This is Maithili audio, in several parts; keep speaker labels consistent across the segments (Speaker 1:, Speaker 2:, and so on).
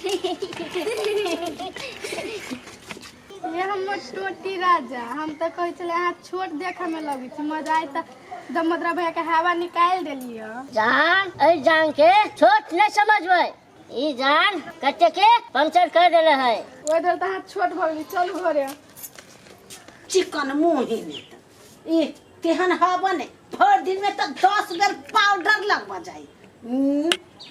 Speaker 1: ये हमर टोटी राजा, हम तऽ कहै छलै अहाँ छोट देखऽमे लगै छी, मजा आइ तऽ दमोदरा भैया के हवा निकालि देलियै।
Speaker 2: जान एहि जान के छोट नहि समझबै, ई जान कते के पंचर कर देले है।
Speaker 1: ओहि बेर तऽ अहाँ छोट भऽ गेली, चलू घरे।
Speaker 3: चिकन मुँह ही नहि तऽ ई तेहन हवा नहि, भरि दिनमे तऽ 10 बेर पाउडर लगबऽ जाइ।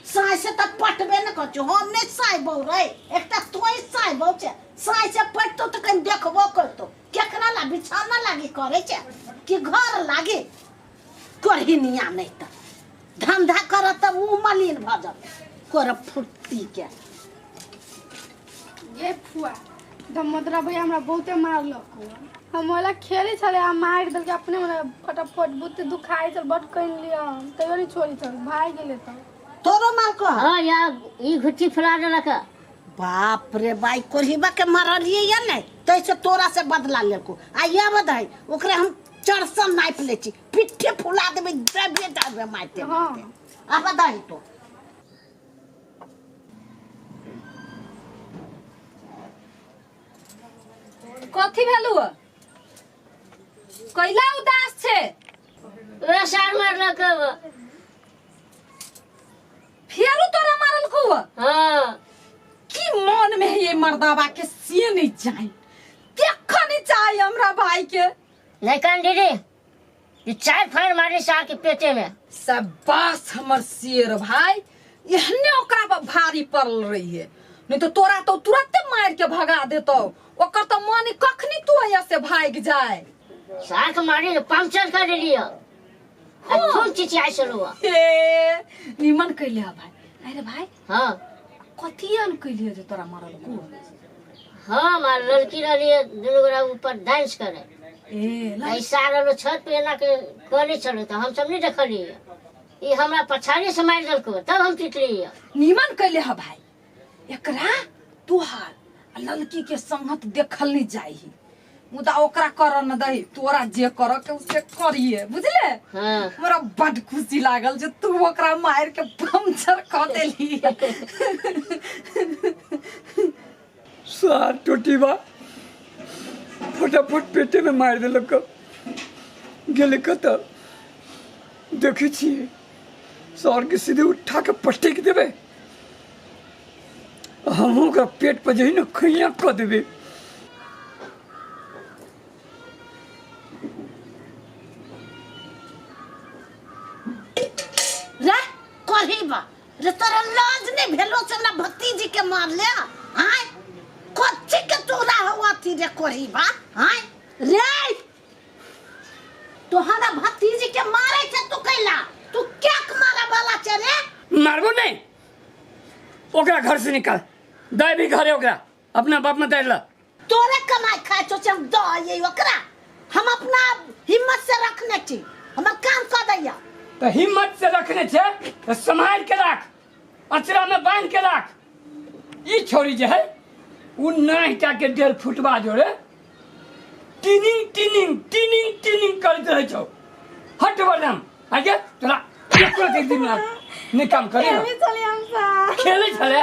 Speaker 3: साँय से तऽ पटबे ने करै छौ। हम नहि साँय बहू रे, एकटा तोही साँय बहू छै। साँय से पटतो तऽ कनि देखबो करतो, केकरा ला बिछौना लागी करै छै कि घर लागी। करहिनिया नहि तऽ धंधा करत तऽ ओ मलिन भऽ जात कर फुर्ती के।
Speaker 1: ये फुआ, दमोदरा भैया हमरा बहुते मारलक। हम ओला खेलै छलै आ मारि देलकै अपने मने फटाफट, बहुते दुखाइ छल, बड कनि लिअ हम तैयो नहि छोड़ै छल, भागि गेलै तऽ।
Speaker 3: तोरो मालको?
Speaker 2: हाँ यार, ई घुट्टी फुला देलक।
Speaker 3: बाप रे बाई, कोल्हिबा के मारलिए या नहीं तैसे तोरा से बदला लेलको। आ ये बधाई ओकरे हम चरसन नापि लै छी, पिट्ठे फुला देबै, देबे देबे मारते।
Speaker 1: हाँ।
Speaker 3: मारते आ बधाई तो।
Speaker 4: कथी भेलू? कैला उदास छे?
Speaker 2: ओकरा सार मारलक।
Speaker 4: फेरू तोरा मारलकौ?
Speaker 2: हाँ।
Speaker 4: की मन में है ये मर्दावा के से नहीं जाए, देखा नहीं चाहे हमरा भाई के।
Speaker 2: नहीं कान दीदी, ये चार फायर मारे सार के पेटे में।
Speaker 4: शाबाश हमर शेर भाई, एहने ओकरा पर भारी पड़ल रही है, नहीं तो तोरा तो तुरंते मार के भगा देतो। ओकर तो मन कखनी तू यहाँ से भाग जाए।
Speaker 2: सार के मारी तो पंचर कर देलियो आ खूब चिचियाइ छलौ।
Speaker 4: हे निमन कैले है भाई। अरे भाई।
Speaker 2: हाँ।
Speaker 4: कथी अन कैले जे तोरा मारल को?
Speaker 2: हाँ, मार लड़की रहली दुनू गोरा ऊपर डांस करे।
Speaker 4: ए
Speaker 2: ऐसा रहलो छत पे एना के करे छलो तऽ हम सब नहीं देखलियै, ई हमरा पछाड़ी से मारि देलको तब हम पिटलियै।
Speaker 4: निमन कैले है भाई, एकरा तोहार आ लड़की के संगत देखल नहीं जाही, मुदा ओकरा कर न दही, तोरा जे कर के से करिए, बुझले?
Speaker 2: हाँ।
Speaker 4: हमरा बड खुशी लागल जे तू ओकरा मार के पंचर क देली।
Speaker 5: सार टोटीबा फटाफट पेटे में मारि देलक, गेलै कतऽ? देखै छियै सारके सीधे उठा के पटकि देबै, हमहूँ ओकरा पेट पर जे है ने खैया कऽ देबै।
Speaker 3: रे कहीबा रे, तोरा लाज नहीं भेलो से हमरा भतीजी के मार ले? आय कच्ची के तोरा हुआ थी रे कहीबा? आय रे, तोहरा भतीजी के मारे छे तू कैला? तू क्या मारे वाला छे रे?
Speaker 5: मारबो नहीं, ओकरा घर से निकाल दाय भी घरे, ओकरा अपना बाप में ला।
Speaker 3: तोरे कमाई खाए छो से हम दऽ ये ओकरा? हम अपना हिम्मत से रखने छी, हमर काम कऽ दैया।
Speaker 5: तऽ हिम्मत से रखने छे तऽ सम्हारि के राख, अचरा में बांध के राख। ई छोरी जे है उ नाहिटा के 1.5 फुटबा जोड़े टिनिंग टिनिंग टिनिंग टिनिंग करैत रहै छौ। हट बरदाम आगे, तोरा एको रत्ती दिन नहीं काम करे
Speaker 1: खेले छलियै हम सब।
Speaker 5: खेले छले?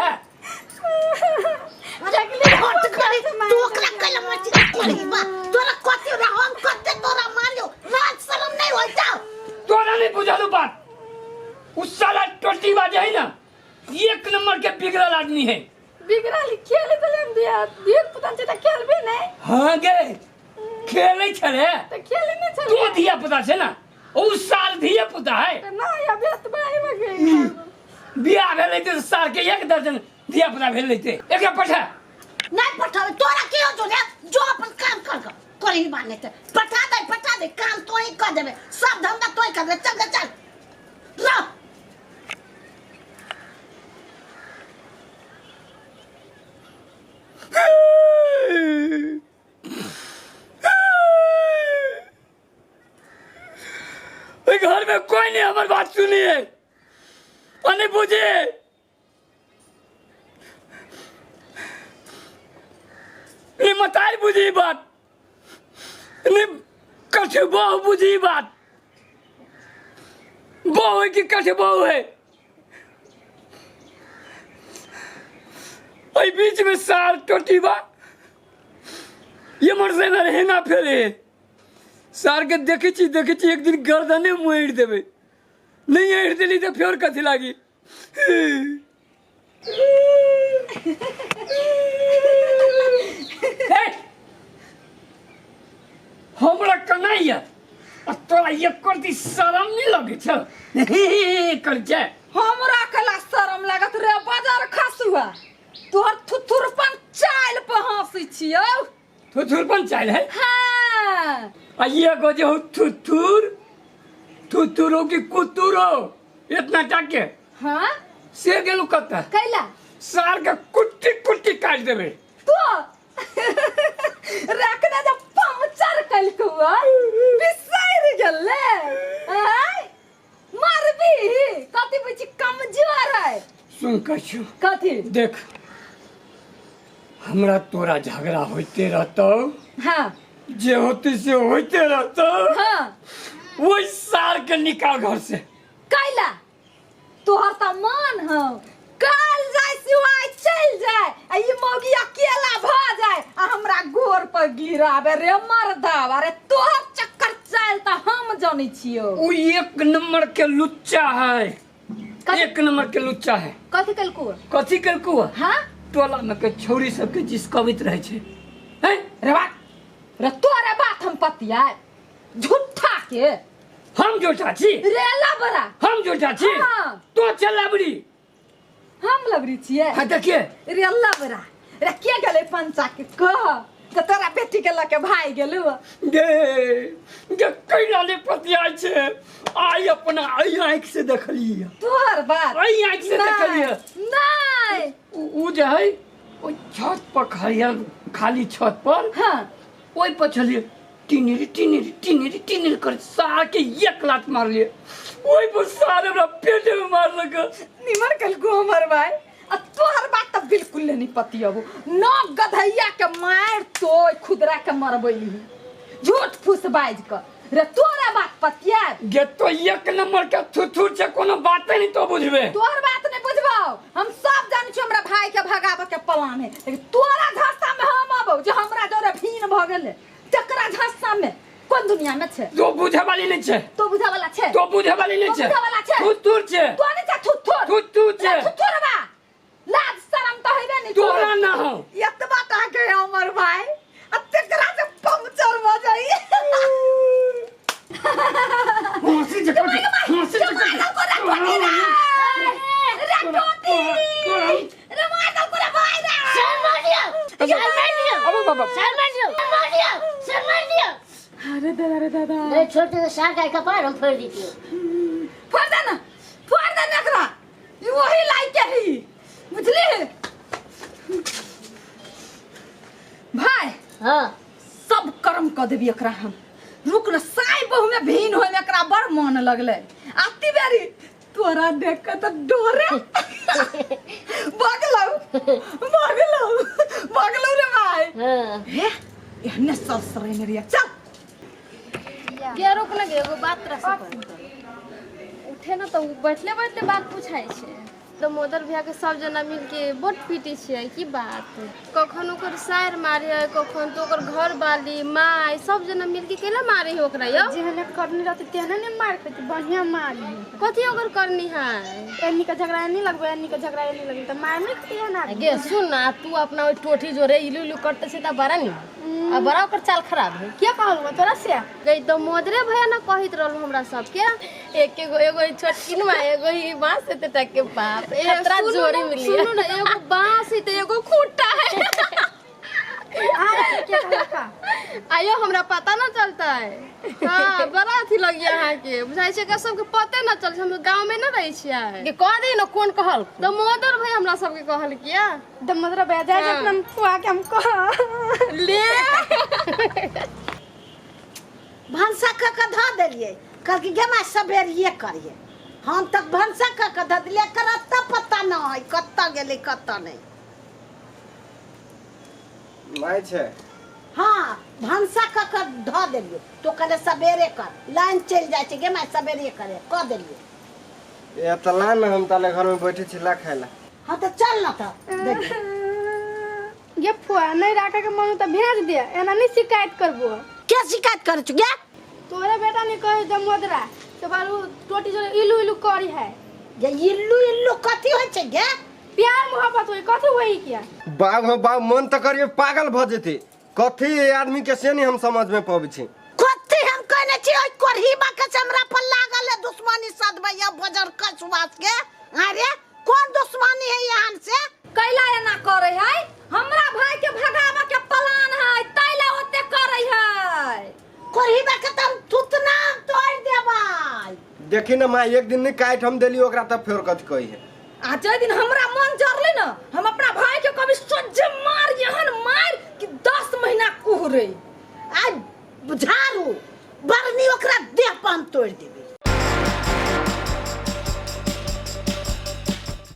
Speaker 3: हट करी तू ओकरा कैला मची करी बा? तोरा कथी रे? हम कते तोरा मारियो, लाज शरम नहीं होई जाओ?
Speaker 5: तोरा नहीं बुझालू बात, उस साला टोटी बाजे है ना, एक नंबर के बिगड़ल आदमी है।
Speaker 1: बिगड़ल? खेले छलियै हम दिया धिया पुता छै तऽ खेलबे नहि?
Speaker 5: हाँ गे, खेले छले।
Speaker 1: तऽ खेले नहि
Speaker 5: तू
Speaker 1: छलियै।
Speaker 5: धिया पुता छै ना, उ साल धिया पुता है।
Speaker 1: तऽ नहि, अभी एतबा आबि गेल।
Speaker 5: बियाह भेलै तऽ साल के 1 दर्जन धिया पुता भेल रहिते। एकरा पठा।
Speaker 3: नहीं पठावे, तोरा की हो जो रे? जो अपन काम कर ग करही बाने ते पठा दे, पठा दे, काम तो ही कर देबे, सब धंधा तो ही कर दे। चल चल रह।
Speaker 5: ओहि घर में कोई नहीं हमर बात सुनिए और नहीं बुझे। नहीं मताई बुझी बात, नहीं कछु बहु बुझी बात, बहु है कि कछु बहु है। एहि बीच में सार टोटी बा एम्हर से एना हेना फेरे सार के देखै छी देखै छी एक दिन गर्दने मोड़ि देबै नहीं ऐठ देली तऽ फेर कथी लागी। हे, हमरा कनाइया आ तोरा एको दी शरम नहीं लगे छौ कर छै।
Speaker 4: हमरा कला शरम लागत रे बाजार खसुआ तोहर थुथुरपन चाइल पर हंसी छियौ।
Speaker 5: थुथुरपन चाइल है?
Speaker 4: हाँ।
Speaker 5: आ एगो जे हो थुथुर थुथुर हो कि कुतुर हो इतना टाके।
Speaker 4: हाँ?
Speaker 5: से गेलू कत्ता?
Speaker 4: कैला?
Speaker 5: सार के कुट्टी कुट्टी काट देबे।
Speaker 4: तो रखना जब पंचर कलकुआ बिसर गेले आय मारबी कथी बुझी कमजोर है।
Speaker 5: सुन कछु
Speaker 4: कथी?
Speaker 5: देख हमरा तोरा झगड़ा होते रहतो।
Speaker 4: हाँ।
Speaker 5: जे होते से होते रहतो।
Speaker 4: हाँ।
Speaker 5: वही सार के निकाल घर से।
Speaker 4: कैला? तोहर त मन हो काल जाय सिवाय चल जाय आ ई मौगी अकेला भ जाय आ हमरा गोर पर गिराबे रे मर्दावा। अरे तोहर चक्कर चाल त हम जानै छियो।
Speaker 5: उ एक नंबर के लुच्चा है। एक नंबर के लुच्चा है।
Speaker 1: कथी कलकू?
Speaker 5: कथी कलकू?
Speaker 4: हाँ?
Speaker 5: टोला में के छौरी सबके जिसकबैत रहे छै। हैं?
Speaker 4: रे बात रे तोरे बात हम पतियाए झूठा के।
Speaker 5: हम झूठा छी?
Speaker 4: रे लबरा।
Speaker 5: हम झूठा छी?
Speaker 4: हाँ।
Speaker 5: तो चल लबरी।
Speaker 4: हम लबरी छियै?
Speaker 5: हाँ देखिए।
Speaker 4: रे लबरा रे के गेलै पंचा के कह त तोरा बेटी के लके भाई गेलु।
Speaker 5: गे गे कैला ने पतियाइ छै आई अपना आई आँख से देखलियै।
Speaker 4: तोहर बात
Speaker 5: आई आँख से देखलियै।
Speaker 4: नहीं
Speaker 5: उ जे है ओ छत पर खड़ियल खाली छत पर।
Speaker 4: हाँ।
Speaker 5: ओहि पर छलियै टिनिर टिनिर टिनिर टिनिर कर सार के एक लात मारलियै ओहि पर सार हमरा पेटे में मारलक।
Speaker 4: निमन कलकू हमर भाई आ तोहर बात त बिल्कुल नहीं पतियबो न गधैया के मार तो खुदरा के मरबैली झूठ फूस बाज क रे तोरा बात पतिया
Speaker 5: गे तो एक नंबर के थुथुर छै कोनो बात नहीं तो बुझबे।
Speaker 4: तोहर बात नहीं बुझबौ हम सब जानै छी हमरा भाई के भगाबे के प्लान है लेकिन तोरा झांसा में हम अबौ जे हमरा जोरे भीन भ गेलै तकरा झांसा में कोन दुनिया में छै?
Speaker 5: तो बुझे वाली नहीं छै।
Speaker 4: तो बुझे वाला छै।
Speaker 5: तो बुझे वाली नहीं छै।
Speaker 4: बुझे वाला छै।
Speaker 5: थुथुर छै।
Speaker 4: तो नहीं छै थुथुर।
Speaker 5: थुथुर छै।
Speaker 4: थुथुर बा लाज शरम त हेबे नहीं
Speaker 5: तोरा ना हो।
Speaker 4: एतबा टा के हमर भाई आ तेकरा से पंक्चर भ जाई।
Speaker 5: हंसी छै हंसी छै
Speaker 4: रे टोटी रे मार दो कोरा भाई रे।
Speaker 2: सर मार दिया सर मार दिया।
Speaker 5: अबे बाबा
Speaker 2: सर मार दिया सर मार दिया सर मार दिया।
Speaker 1: अरे दादा रे दादा
Speaker 2: नहीं छोड़ दे सार का कपार हम फोड़ देती।
Speaker 4: फोड़ दे ना फोड़ दे ना एकरा ई वही लाइक के ही बुझली भाई।
Speaker 2: हां
Speaker 4: सब कर्म क देबी एकरा हम रुक न साई बहु में भीन होय में एकरा बड़ मन लगले आती बेरी तोरा देख के त डोरे बगलौ बगलौ बगलौ रे भाई।
Speaker 2: हां
Speaker 4: हे एहने ससरे ने रिया चल
Speaker 1: के रोक लगे एगो बात तोरा से उठे ना तो बैठले बैठले बात पूछाइ छै तो मोदर भैया के सब जना मिल के बड पीटे छियै की बात कखन ओकर सायर मारे है कखन तो ओकर घर वाली माय सब जना मिल के केला मारे है ओकरा यौ।
Speaker 6: जेहने करनी रहते तेहने ने मार के बढ़िया मारी
Speaker 1: कथी ओकर करनी है
Speaker 6: एनी के झगड़ा नहीं लगबे एनी के झगड़ा नहीं लगबे त मार नहीं खतिया ना।
Speaker 7: गे सुन ना तू अपना ओइ टोठी जोरे इलू इलू करते से त बड़ा नी आ बड़ा ओकर चाल खराब है।
Speaker 6: के कहलु तोरा से?
Speaker 1: गई तो मोदरे भैया ना कहत रहलु हमरा सबके
Speaker 7: एक एगो एगो छोटकिन मा एगो ही बांस से टक के बाप खतरा जोरी मिली।
Speaker 1: सुनू ना एगो बांस है त एगो खूंटा है।
Speaker 6: आ के कहलका?
Speaker 1: आयो हमरा पता ना चलता है। हां बड़ा अथी लग गया अहाँ के बुझाइ छै कि सबके पते ना चल हम गांव में ना रहै छियै
Speaker 7: के कह दे ना कोन कहल
Speaker 1: तो मोदर भैया हमरा सबके कहल किया
Speaker 6: तो मोदर भैया जाय अपना फुआ के हम कह
Speaker 1: ले
Speaker 3: भनसा क के धऽ देलियै कहलकै गे माय सबेरिये करियै हम तक भनसा क के धऽ देलियै एकर अत्ता पता न है कतऽ गेलै कतऽ नहि।
Speaker 8: माय छै?
Speaker 3: हाँ भनसा क के धऽ देलियै तो कहले सबेरे कर लाइन चलि जाइ छै गे माय सबेरे करे कऽ देलियै।
Speaker 8: ए तऽ ला ने हम ताले घर में बैठे छी ला खाय ला।
Speaker 3: हाँ तऽ चल ना तऽ।
Speaker 6: गे फुआ नहीं राखे के मन त भेज दे, एना नहीं शिकायत करबो।
Speaker 3: के शिकायत करै छु गे?
Speaker 6: तोरे बेटा नहीं कहे जमोदरा से बारू टोटी जोरे इलू इलू करी है।
Speaker 3: गे इल्लू इल्लू कथी होइ छै गे?
Speaker 6: प्यार मोहब्बत होई कथी होई किया?
Speaker 8: बाप हो बाप, मन तऽ करियो पागल भऽ जेतै। कथी ए आदमी के से नहीं हम समझ में पबै छी।
Speaker 3: कथी हम कहने छी ओइ कोरहीबा के से हमरा पर लागल है दुश्मनी सदबैया बजर कसुआस के। अरे कौन दुश्मनी है यहाँ से?
Speaker 4: कैला एना करे है? हमरा भाई के भगावा के प्लान है, तैला ओते करे है।
Speaker 3: कोरहीबा के त हम थुतना तोड़ देबै।
Speaker 8: देखी ना माँ, एक दिन नहीं काटि हम देली ओकरा तब फेर कथी कही है।
Speaker 4: आ जे दिन हमरा मन जरले ना, हम अपना भाई के कभी सोझे मार यहन मार कि 10 महीना कुहरे।
Speaker 3: आ झाड़ू बरनी ओकरा देह पर हम तोड़ देबै।